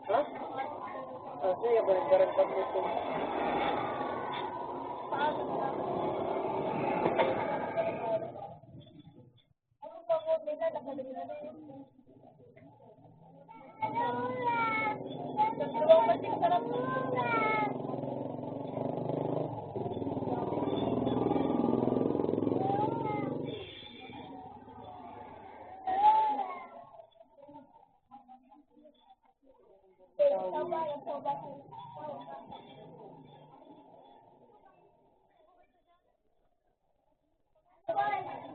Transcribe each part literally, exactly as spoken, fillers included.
Ha? Ah, siya ba nagdaragdag nito?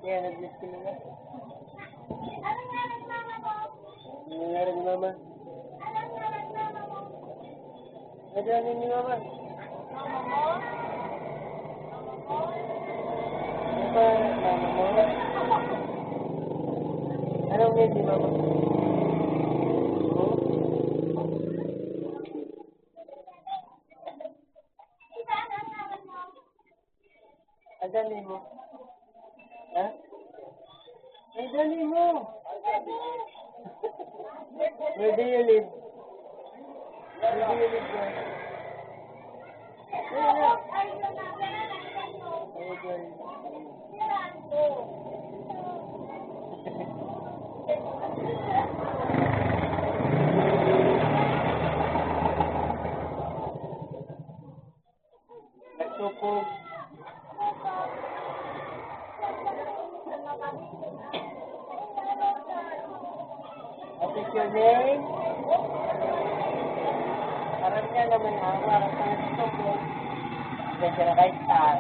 Kaya nag-miss ko na. Ano nangyari ni Mama? Ano ni Mama? Ano ba, Mama mo? Anong yun ni Mama? Ang dali mo. Ha? Ang dali mo. Where do you live? Where do you live, boy? Where do you live? Nagsupog. What is your name? Parang niya naman ang parang sa nagsupog. Diyan siya nakaistan.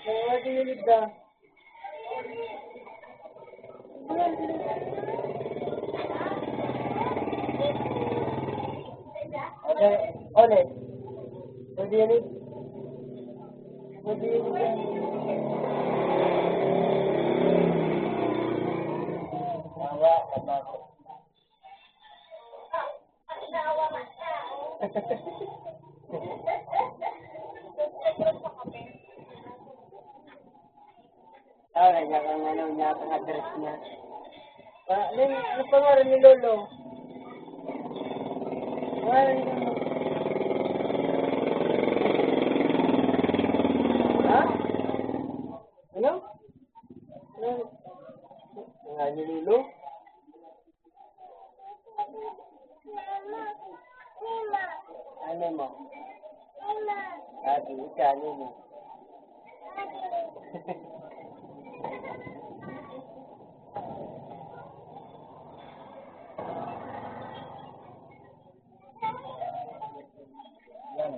So, where do you live down? Okay, ulit. Pwede yan eh. Pwede yan eh. Awa, awa. Ah, kaya kang ano, niya kang address niya. Pa, ano, ano pangalan ni Lolo? Pangalan ni Lolo? Ha? Ano? Ano? Pangalan ni Lolo? Ano mo? Sabi, ika, ano mo? Yan.